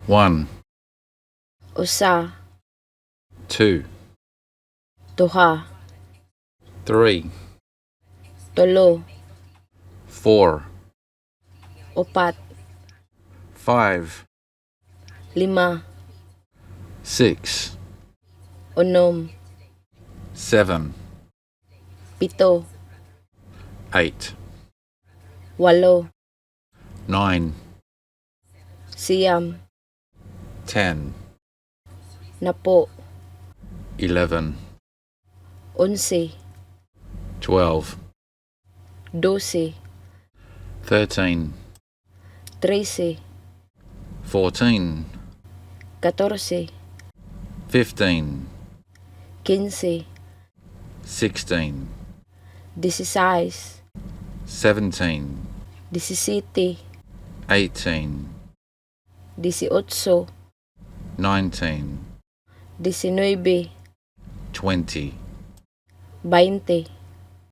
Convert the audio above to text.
One, Usa, two, duha, three, tulo, four, upat, five, lima, six, unom, seven, pito, eight, walo, nine, siyam, 10, napo, 11, 11, 12, 12, 13, 13, 14, 14, 15, 15, 16, 16, 17, 17, 18, 18, 19, 19, 20. 20.